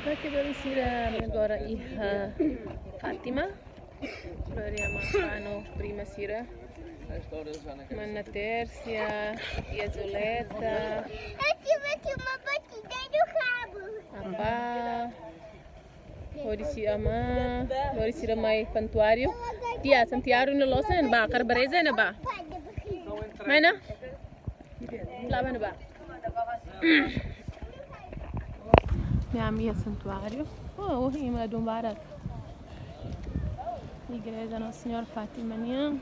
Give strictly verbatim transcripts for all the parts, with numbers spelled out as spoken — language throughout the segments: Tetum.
Oke, belun sira, ami agora iha Fátima. Lori ami-nia prima sira. Mana Tércia, tia Zuleta. Apá. Lori sira mai, lori sira mai santuáriu. Tia, santuáriu ne'e loos ona, ba, hakarak ba reza ona, ba. Mana? Laba ona, ba. Ne'e ami iha santuáriu. Oh, oh, ema ladún barak. Igreja Nossa Senhora Fátima nian.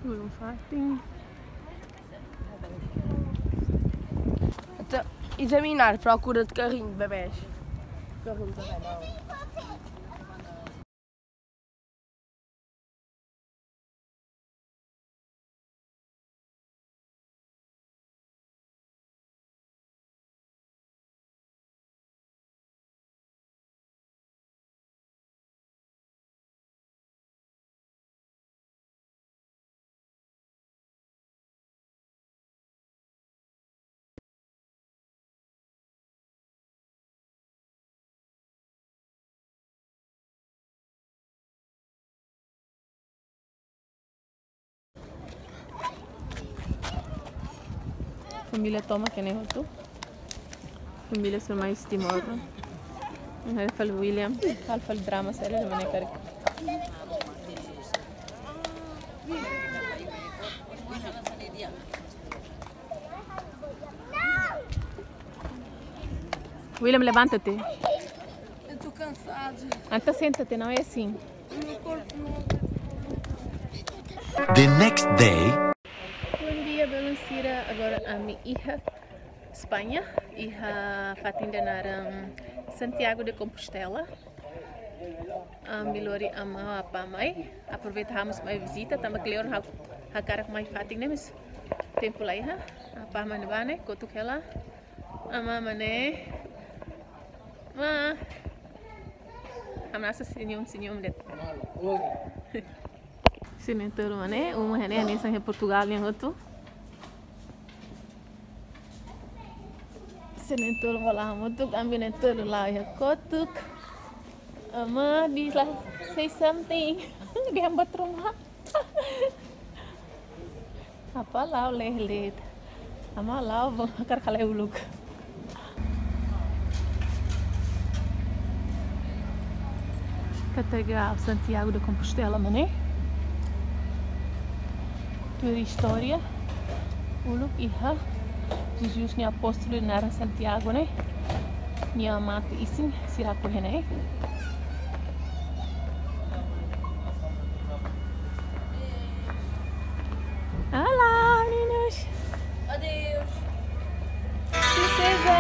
Ulun fatin. Atu ezaminar, procura de carrinho de bebés. Carrinho de bebés. Família tomak ne'e hotu. Família sira mai Timor. Ha'u fali William, ha'u fali drama sira ne'e karik. William, levanta-te. Eu tô cansado. Entaun senta-te, não é assim. Meu corpo não aguenta. The next day. Bom dia, belun sira. Agora ami iha España, iha fatin ida naran Santiago de Compostela. Ami lori amá ho apá mai. Aproveita ha'u mós mai vizita, tanba kleur ha'u hakarak mai fatin ne'e, mas tempu la iha. Apá mai ne'ebá ne'e, kotuk hela. Amá mai ne'e. Má. Hamnasa senyum-senyum de'it. Sira na'in-tolu mai ne'e, uma iha ne'e, hanesan iha Portugal nian hotu. Sira na'in-tolu bá la'o hamutuk, ami na'in-tolu la'o iha kotuk. Amá, dehan la say something. Dehan buat ruma. Apá la'o lele. Amá la'o bom, hakarak halai uluk. Katedrál Santiago de Compostela mai ne'e. Tuir istória, uluk iha Jesus nia apóstolu naran Santiago ne'e. Nia mate-isin sira hahú iha ne'e. Olá, meninos! Adeus! Princesa!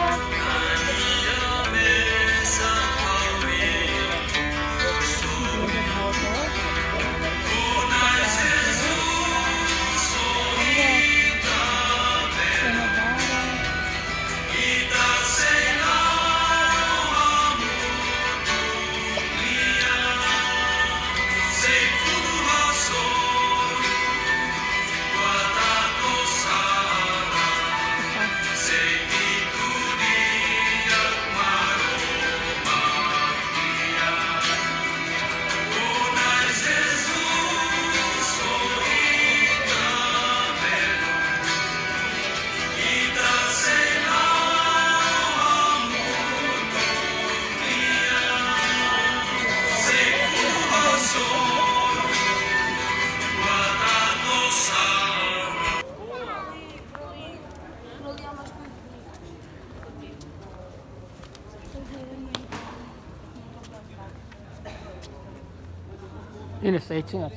Ele está aí, senhor.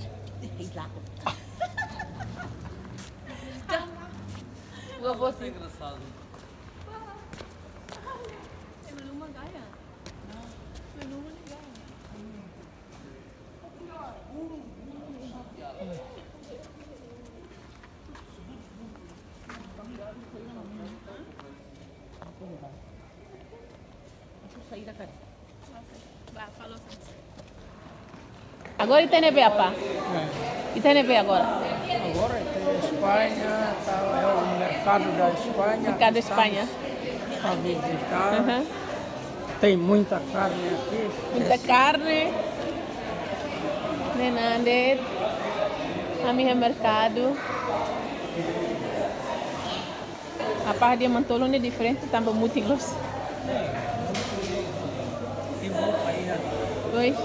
Engraçado. Agora ita iha ne'ebé, apá? É. Ita iha ne'ebé agora? Agora ita iha España, tá, é o mercado da Espanha. Mercado da Espanha. Para visitar. Aham. Tem muita carne aqui. Muita carne. Ne'e, ne'e, ami iha merkadu. Apa dia mantolone diferente tanba mutin loos. Oi.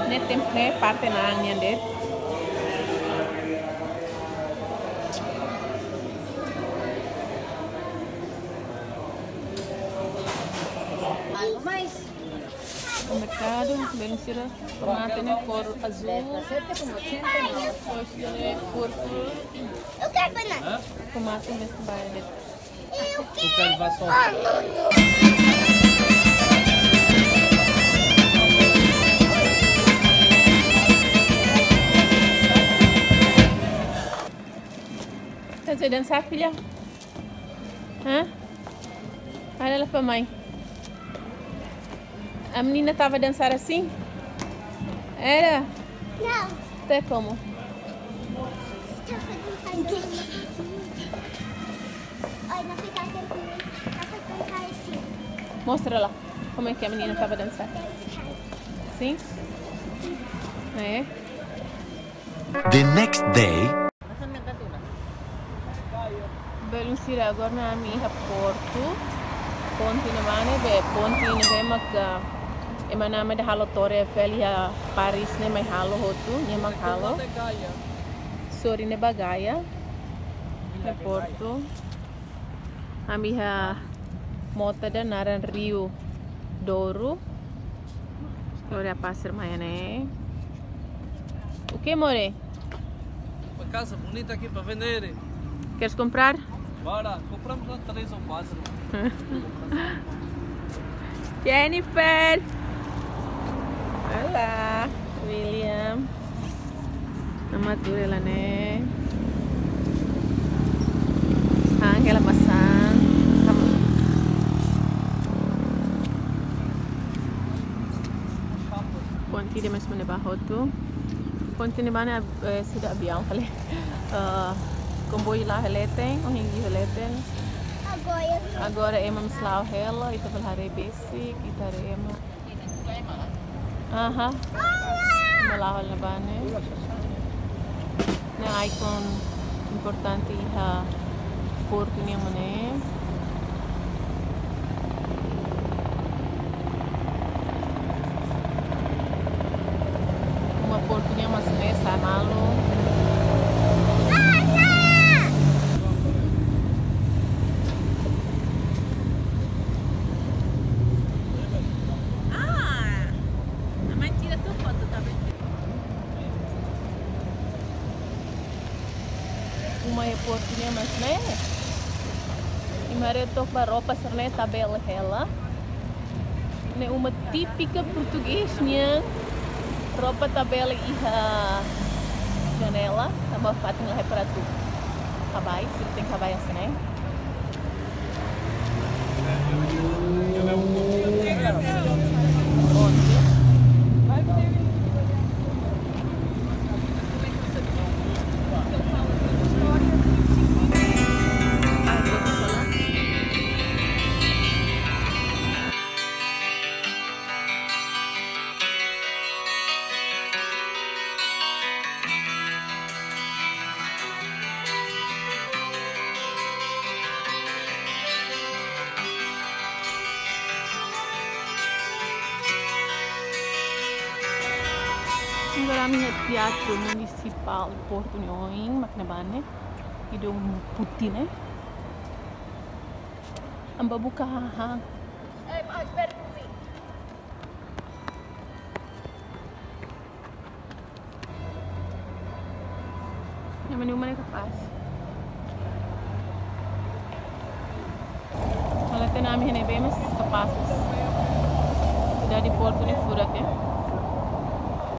Ne'e tem, ne'e parte na'an nian de'it. Merkadu, belun sira, tomate ne'e kór azúl, depois ne'e púrpura. Eu quero banana. Tomate ne'e barak de'it. Eu quero vassoura. Tá dançar, filha? Hã? Olha lá pra mãe. A menina tava a dançar assim? Era? Não. Até como? Olha, não fica aqui comigo. Ela foi dançar assim. Mostra lá como é que a menina tava a dançar. Sim? É. The next day. Belun sira, agora ne'e ami iha portu. Ponte ne'ebá ne'ebé, ponte ne'ebé maka ema ne'ebé halo Torre Eiffel iha Paris ne'e mai halo hotu, nia mak halo. Sorin ne'e ba Gaia. Ne'e portu. Ami iha mota ida naran Rio Douro. Agora pasar mai ne'e. O que, more? Uma casa bonita aqui para vender. Queres comprar? Bora, compramos lá três ou quatro. Jennifer! Olá, William. Nama tuh lah, ne'e. Angela pasang. Ponte ida mós ne'ebá hotu. Ponte ne'ebá ne'e, eh, sida aviaun fali. Eh, komboiu la'o iha leten, ohin iha leten. Agora ema mós la'o hela, ita bele haree besik, ita haree ema. Aha. Ema la'o hela ne'ebá ne'e. Ne'e ikon importante iha portu nian mak ne'e. Uma portu nian mak ne'e, sa'e malu. Ah, a mãe tira tua foto também. Uma iha portu nian mak ne'e. Imi haree took ba roupa sira-ne'e tabele hela. Ne'e uma típika portugés nian. Roupa tabele iha janela, tanba fatin la iha para atu kabai, sira tenke kabai hanesan ne'e. Agora ami iha Teatru Munisipál Portu nia oin, mak ne'ebá ne'e. Ida-ne'e putih ne'e. Ami bá buka hahán. Ema nia uma ne'e kapás. Kalau tenke ami iha ne'ebé mós kapás. Sidade Portu ne'e furak, eh.